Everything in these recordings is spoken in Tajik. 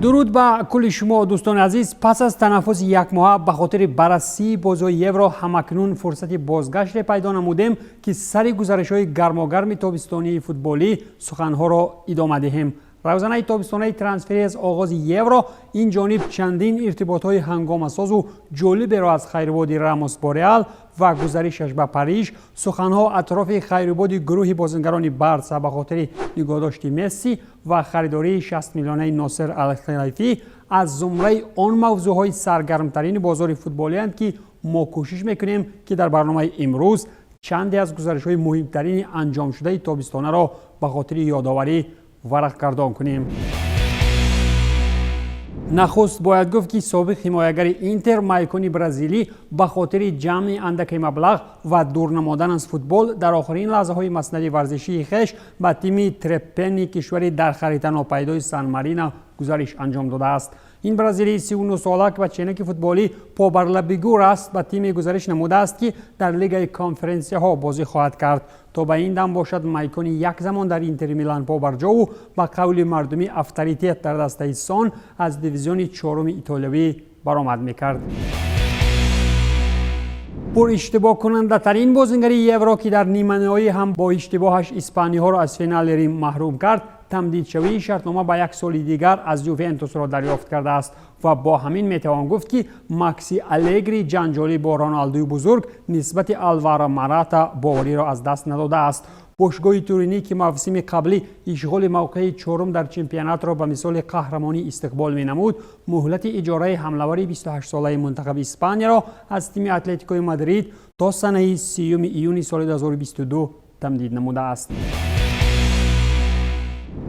Дуруд ба кулли шумо, дӯстони азиз. Пас аз танаффуси якмоҳа ба хотири баррасии бозиҳои Евро, ҳамакнун фурсати бозгаште пайдо намудем, ки сари гузаришҳои гармогарми тобистонии футболӣ суханҳоро идома диҳем. Равзанаи тобистонаи трансферӣ аз оғози Евро ин ҷониб чандин иртиботҳои ҳангомасозу ҷолиберо, аз хайрубоди Рамос бо Реал ва гузаришаш ба Париж, суханҳо атрофи хайрубоди гурӯҳи бозингарони Барса ба хотири нигоҳдошти Месси ва харидории 60 миллионаи Носер Алхелайфӣ, аз зумраи он мавзӯъҳои саргармтарини бозори футболианд, ки мо кӯшиш мекунем, ки дар барномаи имрӯз чанде аз гузаришҳои муҳимтарини анҷомшудаи тобистонаро ба хотири ёдоварӣ варақгардон кунем. Нахуст бояд гуфт, ки собиқ ҳимоягари Интер Майкони бразилӣ ба хотири ҷамъи андаки маблағ ва дур намодан аз футбол дар охирин лаҳзаҳои маснади варзишии хеш ба тими Треппени кишвари дар харита нопайдои Сан Марина гузариш анҷом додааст. Ин бразилии 39 сола, ки ба ченаки футболӣ побарлабигур аст, ба тиме гузариш намудааст, ки дар Лигаи Конференсияҳо бозӣ хоҳад кард. То ба ин дам бошад, Майкони як замон дар Интери Милан побарҷову ба қавли мардумӣ авторитет дар дастаи сон аз дивизиони чоруми итолиявӣ баромад мекард. Пуриштибоҳкунандатарин бозингари Евро, ки дар ниманиҳоӣ ҳам бо иштибоҳаш испаниҳоро аз финали Рим маҳрум кард, тамдидшавии шартнома ба як соли дигар аз Ювентусро дарёфт кардааст. Ва бо ҳамин метавон гуфт, ки Макси Алегри ҷанҷолӣ бо Роналдуи бузург нисбати Алваро Марата бовариро аз даст надодааст. Бошгоҳи Туринӣ, ки мавсими қаблӣ ишғоли мавқеи чорум дар чемпионатро ба мисоли қаҳрамонӣ истиқбол менамуд, муҳлати иҷораи ҳамлавари 28-солаи мунтахаби Испанияро аз тими Атлетикои Мадрид то санаи 30 июни соли 2022 тамдид намудааст.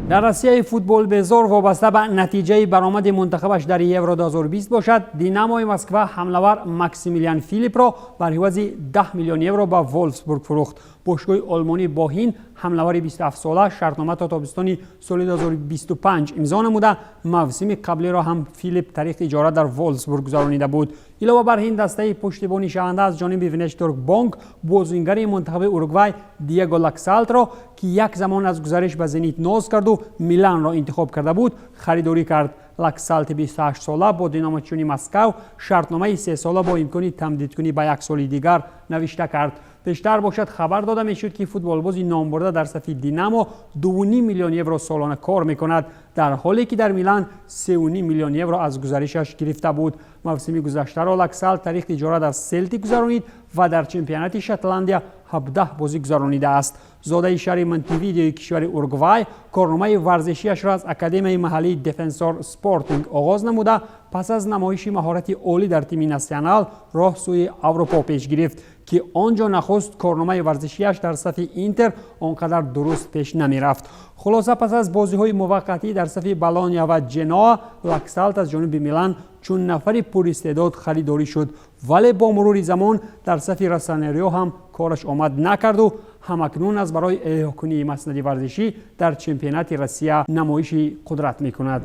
Дар Россияи футболбезор, вобаста ба натиҷаи баромади мунтахабаш дар Евро 2020 бошад, Динамои Москва ҳамлавар Максимилиан Филиппро бар ивази 10 миллион евро ба Волфсбург фурӯхт. Бошгоҳи олмонӣ бо ҳин ҳамлавари 27-сола шартнома то тобистони соли 2025 имзо намуда. Мавсими қаблиро ҳам Филипп тариқи иҷора дар Волфсбург гузаронида буд. Илова бар ин, дастаи пуштибонишаванда аз ҷониби Внешторгбонк бозингари мунтахаби Уругвай Диего Лаксалтро, ки як замон аз гузариш ба Зенит ноз карду Миланро интихоб карда буд, харидорӣ кард. Лаксалти 28-сола бо динамочиёни Москав шартномаи сесола бо имкони тамдидкунӣ ба як соли дигар навишта кард. Пештар бошад, хабар дода мешуд, ки футболбози номбурда дар сафи Динамо 2,5 миллион евро солона кор мекунад, дар ҳоле ки дар Милан 3,5 миллион евро аз гузаришаш гирифта буд. Мавсими гузаштаро Лаксалт тариқи иҷора дар Селтик гузаронид ва дар чемпионати Шотландия 17 бозӣ гузаронидааст. Зодаи шаҳри Монтевидеои кишвари Уругвай корномаи варзишиашро аз академияи маҳаллии Дефенсор Спортинг оғоз намуда, пас аз намоиши маҳорати олӣ дар тими Насьонал роҳ сӯи Аврупо пеш гирифт, ки он ҷо нахуст корномаи варзишиаш дар сафи Интер он қадар дуруст пеш намерафт. Хулоса, пас аз бозиҳои муваққатӣ дар сафи Болония ва Ҷеноа, Лаксалт аз ҷониби Милан чун нафари пуристеъдод харидорӣ шуд, вале бо мурури замон дар сафи россонериҳо ҳам кораш омад накарду ҳамакнун аз барои эҳёкунии маснади варзишӣ дар чемпионати Россия намоиши қудрат мекунад.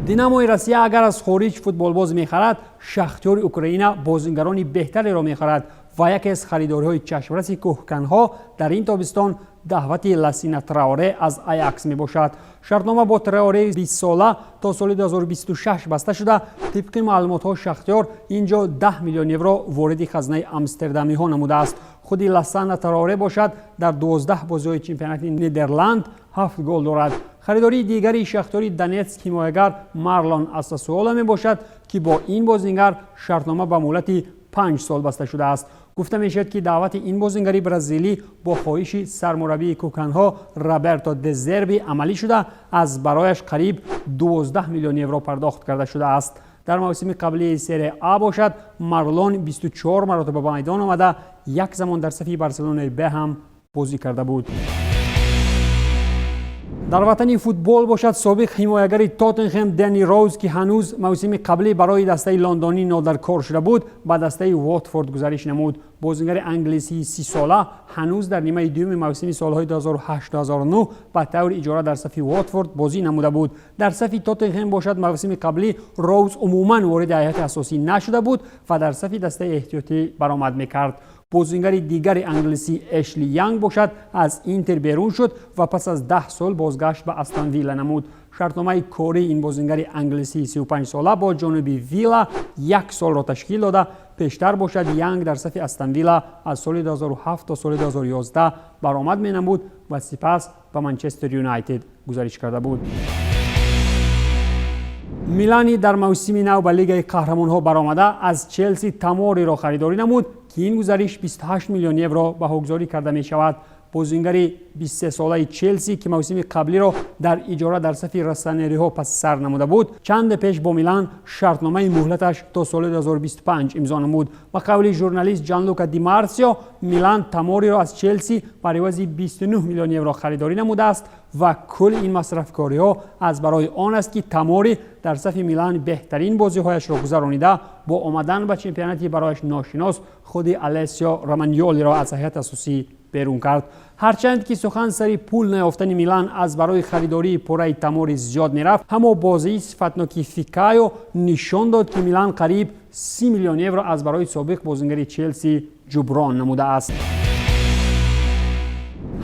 Динамои Россия агар аз хориҷ футболбоз мехарад, Шахтёри Украина бозингарони беҳтареро мехарад. Ва яке аз харидориҳои чашмраси кӯҳканҳо дар ин тобистон даъвати Ласина Траоре аз Аякс мебошад. Шартнома бо Траореи 20-сола то соли 2026 баста шуда, тибқи маълумотҳо, Шахтёр ин ҷо 10 миллион евро вориди хазнаи амстердамиҳо намудааст. Худи Ласана Траоре бошад, дар 12 бозиҳои чемпионати Нидерланд ҳафт гол дорад. Харидории дигари Шахтёри Донетск ҳимоягар Марлон аз Сасуола мебошад, ки бо ин бозингар шартнома ба муҳлати 5 сол баста шудааст. Гуфта мешавад, ки даъвати ин бозингари бразилӣ бо хоҳиши сармураббии кӯканҳо Роберто Дезерби амалӣ шуда, аз барояш қариб 12 миллион евро пардохт карда шудааст. Дар мавсими қаблии Серия А бошад, Марлон 24 маротиба ба майдон омада, як замон дар сафи Барселонаи Б ҳам бозӣ карда буд. Дар ватани футбол бошад, собиқ ҳимоягари Тоттенхем Дени Роуз, ки ҳанӯз мавсими қаблӣ барои дастаи лондонӣ нодаркор шуда буд, ба дастаи Уотфорд гузариш намуд. Бозингари англисии 30-сола ҳанӯз дар нимаи дуюми мавсими солҳои 2008-2009 ба таври иҷора дар сафи Уотфорд бозӣ намуда буд. Дар сафи Тоттенҳем бошад, мавсими қаблӣ Роуз умуман вориди ҳайати асосӣ нашуда буд ва дар сафи дастаи эҳтиётӣ баромад мекард. Бозингари дигари англисӣ Эшли Янг бошад, аз Интер берун шуд ва пас аз 10 сол бозгашт ба Астон Вилла намуд. Шартномаи кории ин бозингари англисии 35-сола бо ҷониби Вилла як солро ташкил дода. Пештар бошад, Янг дар сафи Астон Вилла аз соли 2007 то соли 2011 баромад менамуд ва сипас ба Манчестер Юнайтед гузариш карда буд. Милани дар мавсими нав ба Лигаи қаҳрамонҳо баромада аз Челси Тамориро харидорӣ намуд, ки ин гузариш 28 миллион евро баҳогузорӣ карда мешавад. Бозингари 23-солаи Челси, ки мавсими қаблиро дар иҷора дар сафи россонериҳо паси сар намуда буд, чанде пеш бо Милан шартномаи муҳлаташ то соли 2025 имзо намуд. Ба қавли журналист Ҷанлука Ди Марсио, Милан Тамориро аз Челси бар ивази 29 миллион евро харидорӣ намудааст ва кулли ин масрафкориҳо аз барои он аст, ки Тамори дар сафи Милан беҳтарин бозиҳояшро гузаронида, бо омадан ба чемпионати барояш ношинос худи Алессио Романьолиро аз ҳайати асосӣ берун кард. Ҳарчанд ки сухан сари пул наёфтани Милан аз барои харидории пурраи Тамори зиёд мерафт, аммо бозии сифатноки Фикайо нишон дод, ки Милан қариб 30 миллион евро аз барои собиқ бозингари Челси ҷуброн намудааст.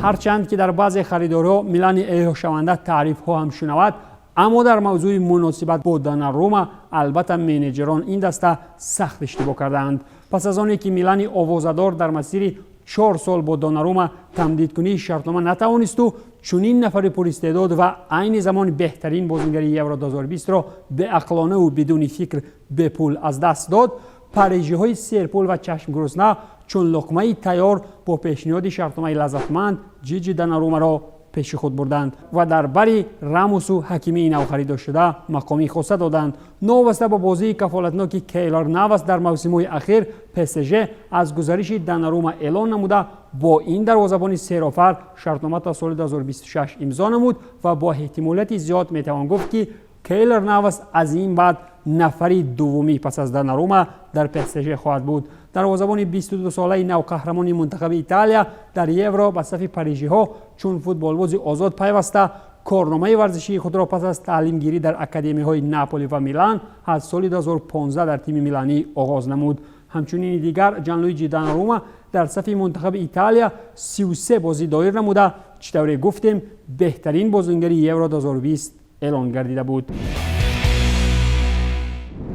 Ҳарчанд ки дар баъзе харидориҳо Милани эҳёшаванда таърифҳо ҳам шунавад, аммо дар мавзӯи муносибат бо Донарума албатта менеҷерон ин даста сахт иштибоҳ кардаанд. Пас аз оне ки Милани овозадор дар масири 4 сол бо Донарума тамдидкунии шартнома натавонисту чунин нафари пуристеъдод ва айни замон беҳтарин бозингари Евро 2020-ро беақлонаву бидуни фикр бепул аз даст дод, парижиҳои серпул ва чашмгурусна чун луқмаи тайёр бо пешниҳоди шартномаи лаззатманд Ҷиҷи Донарумаро пеши худ бурданд ва дар бари Рамосу Ҳакимии навхаридошуда мақоми хоса доданд. Новобаста ба бозии кафолатноки Кейлор Навас дар мавсимҳои ахир, ПСЖ аз гузариши Донарума эълон намуда, бо ин дарвозабони серофар шартнома то соли 2026 имзо намуд ва бо эҳтимолияти зиёд метавон гуфт, ки Кейлор Навас аз ин баъд нафари дуввумӣ пас аз Донарума дар ПСЖ хоҳад буд. Дарвозабони 22-солаи навқаҳрамони мунтахаби Италия дар Евро ба сафи парижиҳо чун футболбози озод пайваста, корномаи варзишии худро пас аз таълимгирӣ дар академияҳои Наполи ва Милан аз соли 2015 дар тими миланӣ оғоз намуд. Ҳамчунини дигар Ҷанлуиҷи Донарума дар сафи мунтахаби Италия 33 бозӣ доир намуда, чӣ тавре гуфтем, беҳтарин бозингари Евро 2020 эълон гардида буд.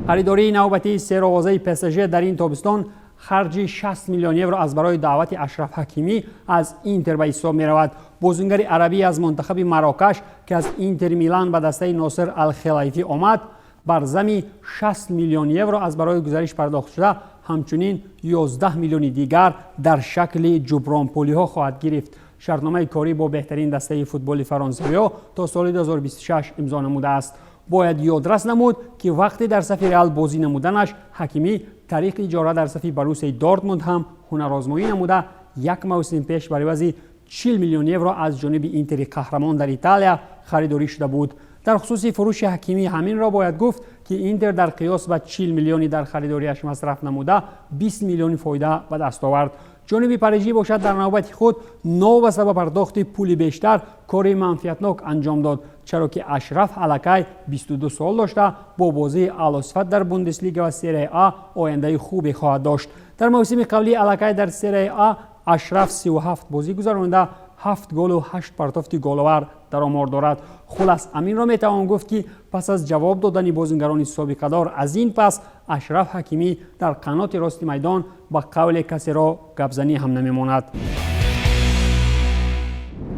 Харидории навбатии серовозаи ПСЖ дар ин тобистон харҷи 60 миллион евро аз барои даъвати Ашраф Ҳакимӣ аз Интер ба ҳисоб меравад. Бозингари арабӣ аз мунтахаби Марокаш, ки аз Интер Милан ба дастаи Носир Алхелайфӣ омад, бар зами 60 миллион евро аз барои гузариш пардохт шуда, ҳамчунин 11 миллиони дигар дар шакли ҷубронпулиҳо хоҳад гирифт. Шартномаи корӣ бо беҳтарин дастаи футболи фаронсавиҳо то соли 2026 имзо намудааст. Бояд ёдрас намуд, ки вақте дар сафи Реал бозӣ намуданаш, Ҳакимӣ тариқи иҷора дар сафи Боруссияи Дортмунд ҳам ҳунарозмоӣ намуда, як мавсим пеш бар ивази 40 миллион евро аз ҷониби Интери қаҳрамон дар Италия харидорӣ шуда буд. Дар хусуси фурӯши Ҳакимӣ ҳаминро бояд гуфт, ки Интер дар қиёс ба 40 миллиони дар харидориаш масраф намуда 20 миллиони фоида ба даст овард. Ҷониби парижӣ бошад, дар навбати худ новобаста ба пардохти пули бештар кори манфиатнок анҷом дод, чаро ки Ашраф аллакай 22 сол дошта, бо бозии аълосифат дар Бундеслига ва Серияи А ояндаи хубе хоҳад дошт. Дар мавсими қаблӣ аллакай дар Серияи А Ашраф 37 бозӣ гузаронида, 7 голу 8 партофти головар дар омор дорад. Хулас, аминро метавон гуфт, ки пас аз ҷавоб додани бозингарони собиқадор, аз ин пас Ашраф Ҳакимӣ дар қаноти рости майдон ба қавле касеро гапзанӣ ҳам намемонад.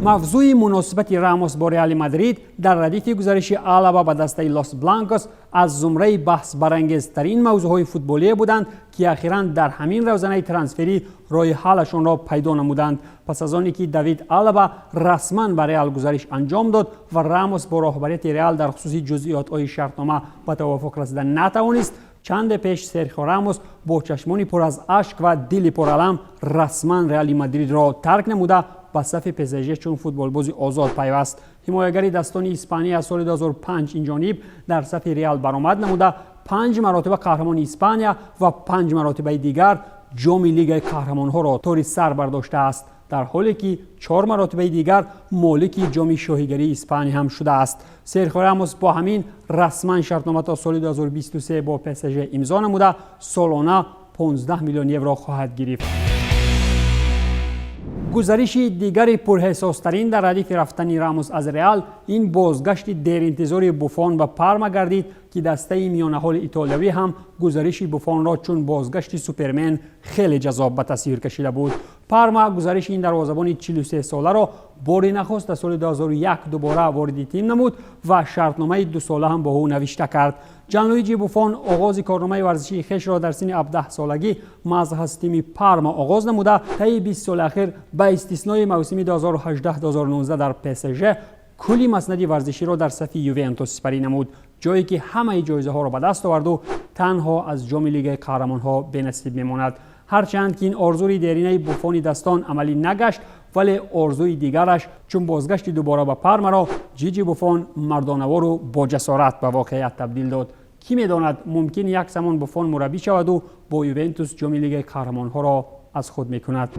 Мавзӯи муносибати Рамос бо Реали Мадрид дар радифи гузариши Алаба ба дастаи Лос Бланкос аз зумраи баҳсбарангезтарин мавзӯъҳои футболие буданд, ки ахиран дар ҳамин равзанаи трансферӣ роҳи ҳаллашонро пайдо намуданд. Пас аз оне ки Давид Алаба расман ба Реал гузариш анҷом дод ва Рамос бо роҳбарияти Реал дар хусуси ҷузъиётҳои шартнома ба тавофуқ расида натавонист, чанде пеш Серхио Рамос бо чашмони пур аз ашк ва дили пуралам расман Реали Мадридро тарк намуда, ба сафи ПСЖ чун футболбози озод пайваст. Ҳимоягари дастони Испания аз соли 2005 инҷониб дар сафи Реал баромад намуда, панҷ маротиба қаҳрамони Испания ва панҷ маротибаи дигар Ҷоми Лигаи Қаҳрамонҳоро тори сар бардоштааст, дар ҳоле ки чор маротибаи дигар молики Ҷоми Шоҳигарии Испания ҳам шудааст. Серхио Рамос бо ҳамин расман шартнома то соли 2023 бо ПСЖ имзо намуда, солона 15 миллион евро хоҳад гирифт. Гузариши дигари пурҳесостарин дар радифи рафтани Рамос аз Реал ин бозгашти деринтизори Буфон ба Парма гардид, ки дастаи миёнаҳоли итолиявӣ ҳам гузариши Буфонро чун бозгашти Супермен хеле ҷаззоб ба тасвир кашида буд. Парма гузариши ин дарвозабони 43-соларо бори нахуст дар соли 2001 дубора вориди тим намуд ва шартномаи дусола ҳам бо ӯ навишта кард. Ҷанлуиҷи Буфон оғози корномаи варзишии хешро дар синни 17-солагӣ маҳз аз тими Парма оғоз намуда, таи 20 соли ахир ба истиснои мавсими 2018-2019 дар ПСЖ кулли маснади варзиширо дар сафи Ювентус сипарӣ намуд, ҷое ки ҳамаи ҷоизаҳоро ба даст оварду танҳо аз Ҷоми Лигаи Қаҳрамонҳо бенасиб мемонад. Ҳарчанд ки ин орзуи деринаи Буфони дастон амалӣ нагашт, вале орзуи дигараш чун бозгашти дубора ба Пармаро Ҷиҷи Буфон мардонавору боҷасорат ба воқеият табдил дод. Кӣ медонад, мумкин як замон Буфон мураббӣ шаваду бо Ювентус Ҷоми Лигаи Қаҳрамонҳоро аз худ мекунад.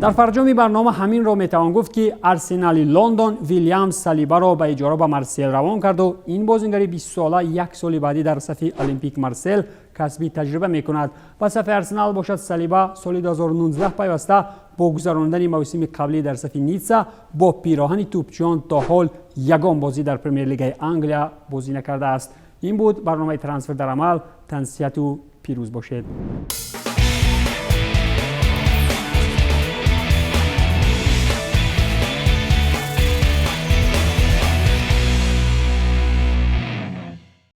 Дар фарҷоми барнома ҳаминро метавон гуфт, ки Арсенали Лондон Вилям Салибаро ба иҷора ба Марсел равон карду ин бозингари бистсола як соли баъдӣ дар сафи Олимпик Марсел касби таҷриба мекунад. Ба сафи Арсенал бошад, Салиба соли 2019 пайваста, бо гузарондани мавсими қаблӣ дар сафи Ницца бо пироҳани тӯбчиён то ҳол ягон бозӣ дар Премер-лигаи Англия бозӣ накардааст. Ин буд барномаи «Трансфер дар амал». Тансиҳату пирӯз бошед.